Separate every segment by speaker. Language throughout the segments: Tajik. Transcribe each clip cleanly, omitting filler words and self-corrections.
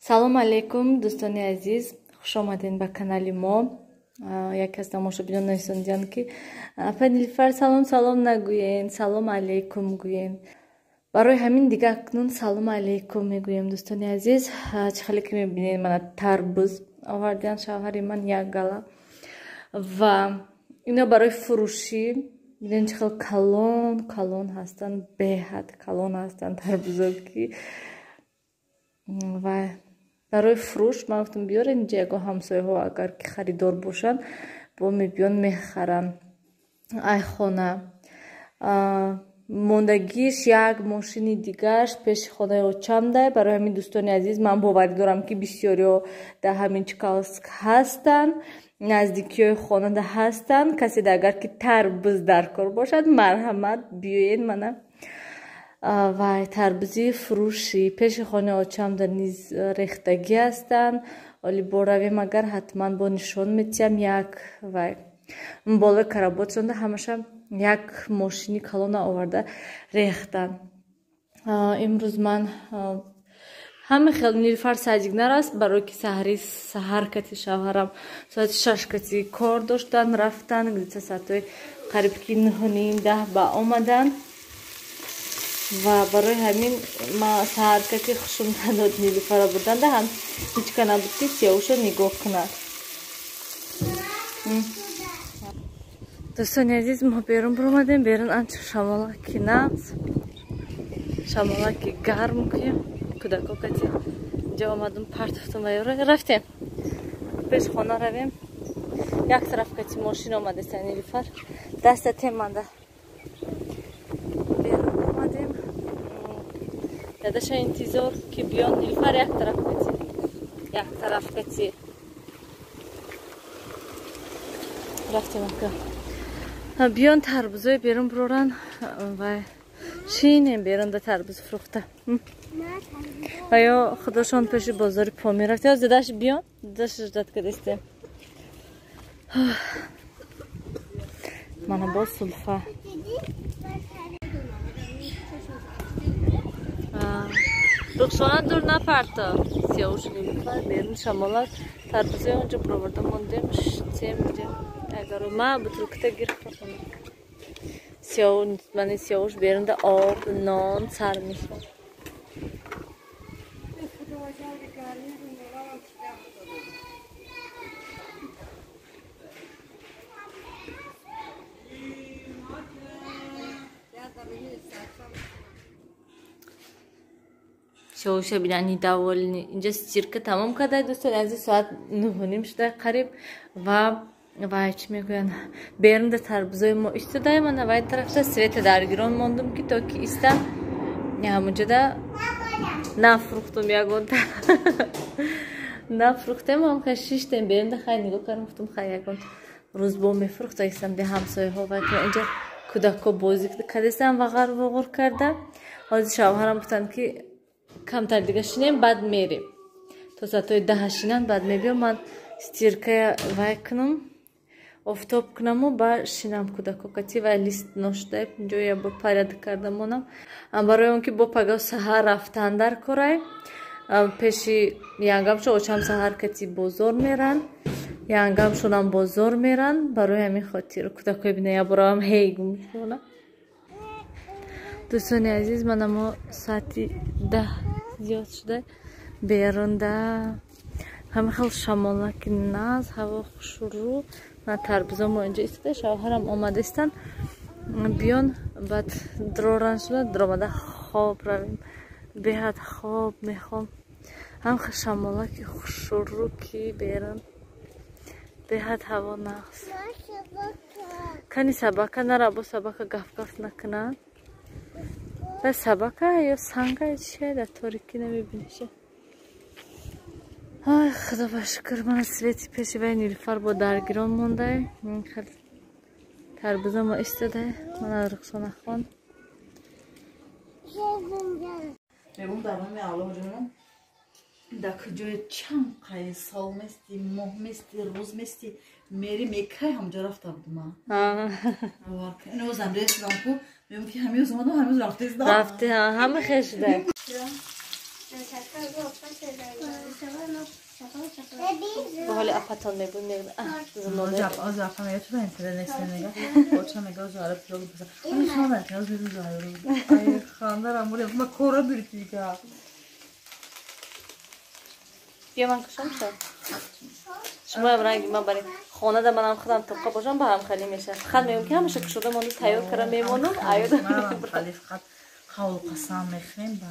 Speaker 1: Салом алейкум, дӯстони азиз, хуш омадед ба канали мо. Яке аз тамошобинон нависондиянд, ки апа Нилфар, салом салом нагӯен, салом алейкум гӯен. Барои ҳамин дига акнун салом алейкум мегӯем, дӯстони азиз. Чӣ хеле ки мебинед, мана тарбуз овардиянд шавҳари ман як гала ва ино барои фурӯшӣ. Бинед, чӣ хел калон калон ҳастанд, беҳад калон ҳастанд тарбузо, ки ва барои фурӯш. Ман гуфтам, биёред инҷа, ягон ҳамсояҳо агар ки харидор бошанд, бо мебиён мехаранд. Ай хона мондагиш як мошини дигарш пеши хонаи очамдай. Барои ҳамин, дӯстони азиз, ман боварӣ дорам, ки бисёриҳо дар ҳамин Чкаловск ҳастанд, наздикиҳои хонада ҳастанд. Каседа агар ки тарбуз дар кор бошад, марҳамат, биёед. Мана вай тарбузи фурӯшӣ пеши хонаи очамда низ рехтагӣ ҳастанд. Оли боравем агар, ҳатман бо нишон метиҳам. Як вай болои каработшонда ҳамаша як мошини калона оварда рехтанд. Имрӯз ман ҳама хел Нилфар садик нараст, барое ки саҳари саҳар кати шавҳарам соати 6 кати кор доштанд, рафтанд, где-то соатҳои қариб ки 9:30, 10 ба омаданд. Ва барои ҳамин ма саҳар кати хушум надод Нилуфара бурданда, ҳам ҳеҷ ка набуд, ки Сиявуша нигоҳ кунад. Дӯстони азиз, мо берун биромадем. Берун анча шамолаки нағз, шамолаки гарм, ки кӯдако кати инҷа омадум, партофтум ва рафтем пеш хона равем. Як тараф кати мошин омадеста. Нилуфар, даста теманда. Берун омадем, дадаша интизор, ки биён. Нилуфар як тараф кати, як тараф кати рафтем, ака биён, тарбузои берун бироран ва шинем берунда тарбуз фурӯхта. Ва ё худошон пеши бозори Помир рафта. Ё дадаш биён, дадаш ждать кардастем. Мана боз сулфа. Рухшона, дур напарто. Сиявуш, Нилуфар берун шамолат, тарбузои онҷо бироварда мондем, шитем инҷа. Агар ма бутылката гирифта. Мани Сиявуш берунда об, нон сар мешавад. Сиявуша бинани, довольный. Инҷа стирка тамом карда, дӯстони азиз, соат 9:30 шуда қариб. Ва вай чӣ мегӯянд, берунда тарбузои мо истодаем. Ана вай тарафта света даргирон мондум, ки то ки истам ҳамунҷода. Нафрӯхтум ягонта, нафрӯхтем. Ҳам шиштем берунда, хай нигоҳ кардам, гуфтум, хай, ягон рӯз бо мефрӯхта истам де ҳамсояҳо. Вай инҷа кӯдакҳо бозӣ кардастам, вағар вуғур карда. Ҳозир шавҳарам гуфтанд, ки камтар дига шинем, баъд мерем. То соатҳои 10 шинанд, баъд мебиём, ман стиркая вай кунам, офтоб кунаму ба шинам кӯдако кати. Вай лист ношуда инҷо ябор порядок карда монам, барои он ки бо пагаҳ саҳар рафтан дар корай пеши янгамшо. Очам саҳар кати бозор меранд, янгамшонам бозор меранд. Барои ҳамин хотир кӯдакои бина яборавам, ҳей гум мешавона. Дӯстони азиз, мана мо соати 10 зиёд шуда, берунда ҳама хел шамолаки наз, ҳаво хушрӯ. Мана тарбузо мо инҷо истода, шавҳарам омадастанд, биён, баъд дроран шуда, дромада хоб равем. Беҳад хоб мехом. Ҳам шамолаки хушрӯ, ки берун беҳад ҳаво нағз. Кани собака нара, бо собака гаф-гаф накунад. Ва собака ё санга чия, дар торикӣ намебиниша. Ай, худо ба шукр, мана свети пеши вай Нилуфар бо даргирон мондай. Тарбуза мо истодай. Мана Рухсонахон.
Speaker 2: Мегум дар номи Аллоҳ ҷонам, дар куҷое чанд қай сол мести, моҳ мести, рӯз мести, мери мекай ҳамҷо рафта будума. Инозам ресидам ку, мегум ки ҳамиёз омадам, ҳамиёз рафтездам.
Speaker 1: Рафте, ҳама хел шуда. Ба ҳоли апатон мебуд мегӯд бия ман кушам шад шумоям ранги ман бари хонада манам худам тоқа бошам ба ҳам хали мешавад. Фақат мегӯям ки ҳамаша кушода монду тайёр кара мемонам аёда
Speaker 2: қавлу қасам мехӯрем ба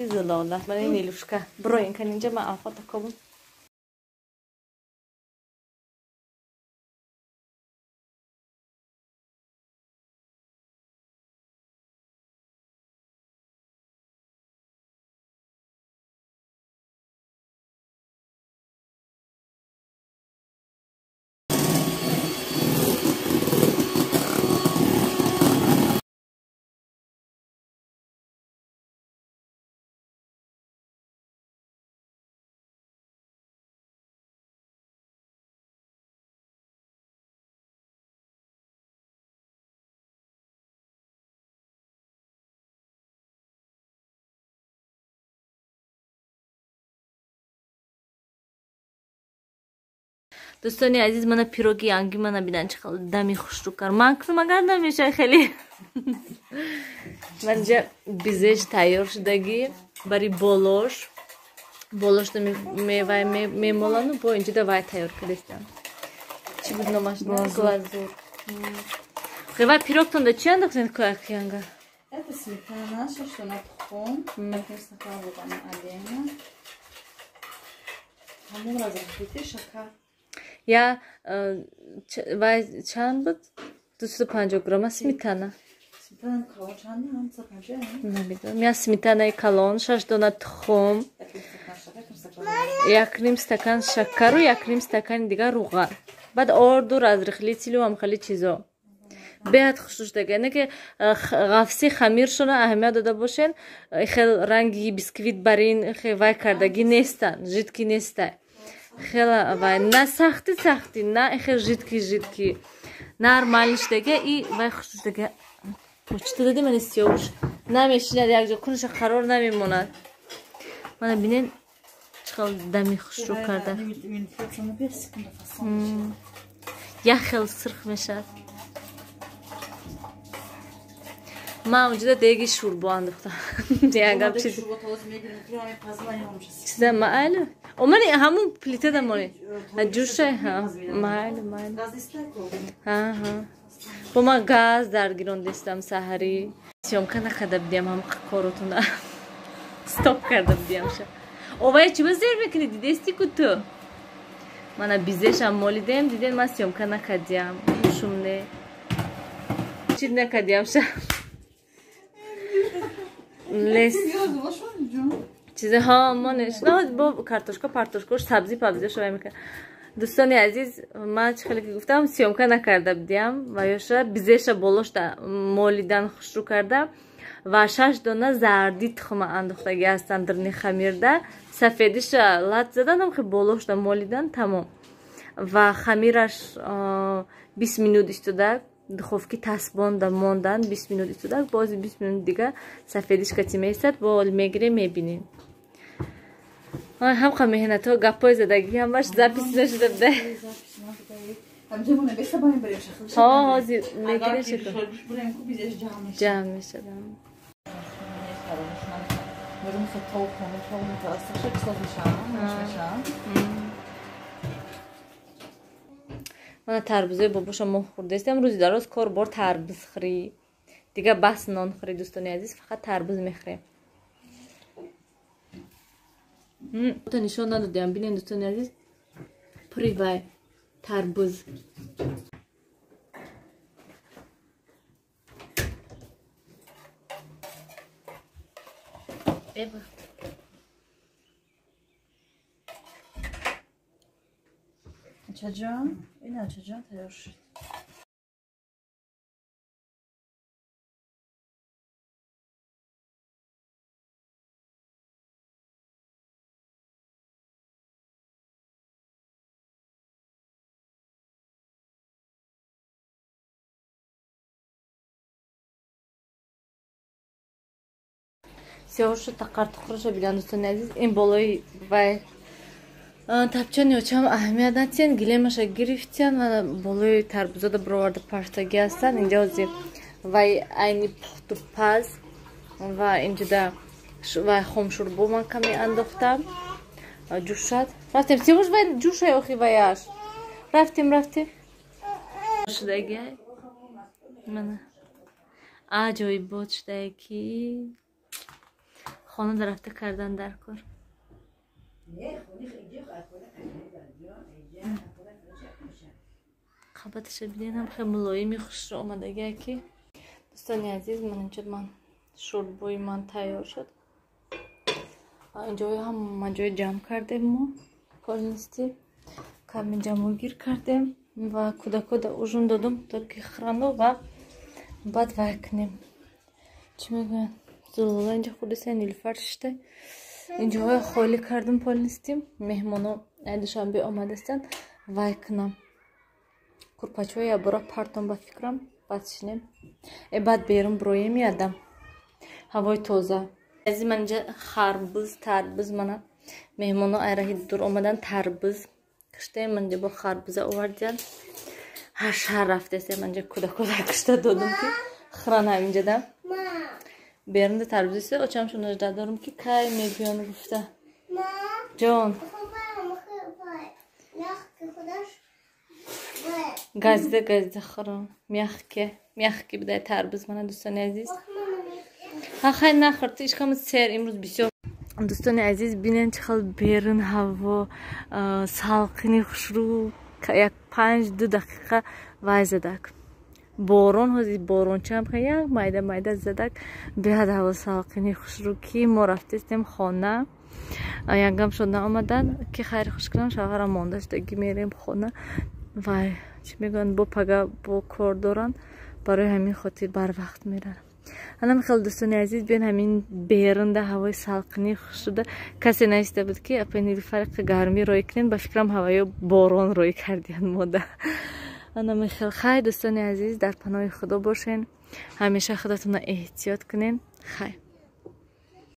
Speaker 1: Зулола, мана Нилушка. Броин кан инҷа ман авқота кобум. Дӯстони азиз, мана пироги янги мана бидан чӣ хел дами хушрӯ кард. Ман кунам агар намешавад хеле. Ман инҷа безеш тайёр шудагӣ бари болош. Болошро мевай мемолану бо инҷа да вай тайёр кардастам. Чӣ буд номаш? Глазур. Вай пирогтон да чӣ андохтед кӯякянга?
Speaker 2: Это сметана, шашлана тухм, стакан равғани алена. Ҳамон разрахлите шакар.
Speaker 1: Я вай чанд буд? 250 грамма сметана.
Speaker 2: Сметана калон чанд? 250?
Speaker 1: Намедонам. Я сметанаи калон, 6 дона тухм, 1,5 стакан шакару 1,5 стакани дигар руған. Баъд орду разрыхлителю ҳам хеле чизо. Беҳад хушрӯ шудага. Яъне ки ғафси хамиршона аҳамият дода бошен, хел ранги бисквит барин вай кардагӣ нестанд, жидкий нестай. Хела вай на сахти сахти, на хел жидкий жидкий. Нормально шудага и вай хушрӯ шудага. Почта дадим мани сиёвуш намешинад якҷо, кунаша қарор намемонад. Мана бинен чӣ хел дами хушрӯ карда. Як хел сирх мешавад. Ман унҷода деги шӯрбо андохтам. Ягам чиз. Чиза майли. Омани ҳамун плитада мони. Ҷӯша ҳа. Майли, майли. Ҳа, ҳа. Бо ман газ даргирондистам саҳарӣ. Съёмка накарда будиам ҳам коротуна. Стоп карда будиамша. Овая чӣ ба зер мекунӣ? Дидести ку ту? Мана безешам молидем, диден ман съёмка накардиам. Шум не. Чиз накардиамша. Лес. Чизҳо монеш. На бо картошка, партошка, сабзӣ, пабзӣ шоя мекард. Дӯстони азиз, ман чӣ хеле ки гуфтам, съёмка накарда будиам ва ёша безеша болошта молидан хушрӯ карда ва 6 дона зарди тухма андохтагӣ ҳастанд дарни хамирда. Сафедиша лат заданам, хе болошта молидан тамом. Ва хамираш 20 минут истода духовки тасбонда мондан 20 минут истода, боз 20 минут дига сафедиш кати меистад, бо мегирем мебинем. Ҳамқа меҳнатҳо, гапҳои задагӣ ҳамаш запис нашуда буда. Ҳо, ҳозир мегирем ҷамъ мешавад. Мана тарбузои бобоша мо хӯрдаистем. Рӯзи дароз кор бор тарбуз хӯрӣ. Дига бас нон хӯрӣ, дӯстони азиз, фақат тарбуз мехӯрем. То нишон надодем, бинед дӯстони азиз, пури вай тарбуз. Ева.
Speaker 2: Ачаҷон, ин ачаҷон тайёр шуд.
Speaker 1: Сиёҳшу тақартуқраша билан дӯстони азиз, ин болои вай тапчани очам аҳамият натиҳанд, гилемаша гирифтиян ва болои тарбузода бироварда партагӣ ҳастанд. Инҷа ҳозир вай айни пухту паз ва инҷода вай хомшурбо ман каме андохтам, ҷӯшад. Рафтем, сиёҳуш вай ҷӯшай охи ваяш. Рафтем, рафтем. Шудагиай. Мана. Аҷоибот шудае ки хона дарафта кардан дар кор. Қабаташа бинед, хеле мулоими хушро омадагия ки. Дӯстони азиз, ман инҷо ман шӯрбои ман тайёр шуд. Инҷои ҳама ҷой ҷамъ кардем мо полнисти, каме ҷамъгир кардем ва кӯдакода ужун додум, то ки хӯрану ва баъд вай кунем. Чӣ мегӯянд? Зулола инҷа хурдиса, Нилуфар шишта. Инҷоҳои холӣ кардум полнисти, меҳмоно Душанбе омадастанд, вай кунам. Курпачҳои ябора партом ба фикрам, баъд шинем. Баъд берун бироем ядам. Ҳавои тоза. Азиз, ман инҷа харбуз, тарбуз мана меҳмоно айраҳи дур омадан тарбуз киштаем, ман инҷа бо харбуза овардиян. Ҳар шаҳр рафтасе, ман инҷа кӯдакода кишта додум ки хӯран ҳаминҷада. Берунда тарбузисе, очамшон ажда дорум ки кай мебиён гуфта. Ҷон. Газида газида хӯрам. Мягке, мягке будай тарбуз мана дӯстони азиз. Ха хай нахӯр, ту ишкамат сер имрӯз бисёр. Дӯстони азиз, бинед чӣ хел берун ҳаво салқини хушрӯ, як 5-2 дақиқа вай задак. Борон ҳозир борончаам як майда майда задак, беҳад ҳаво салқини хушрӯ ки мо рафтестем хона. Янгам шуд наомадан ки хайри хуш кунам, шавҳарам монда шудаги мерем хона. Вай чӣ мегӯянд, бо пага бо кор доранд, барои ҳамин хотир барвақт меравам. Анам хеле дӯстони азиз, биён ҳамин берунда ҳавои салқини хуш шуда. Касе нависта буд ки апа Нилуфар гармӣ рой кунед, ба фикрам ҳаваё борон рой кардиян мода. Анам хеле хай дӯстони азиз, дар паноҳи Худо бошен, ҳамеша худатонро эҳтиёт кунен. Хай.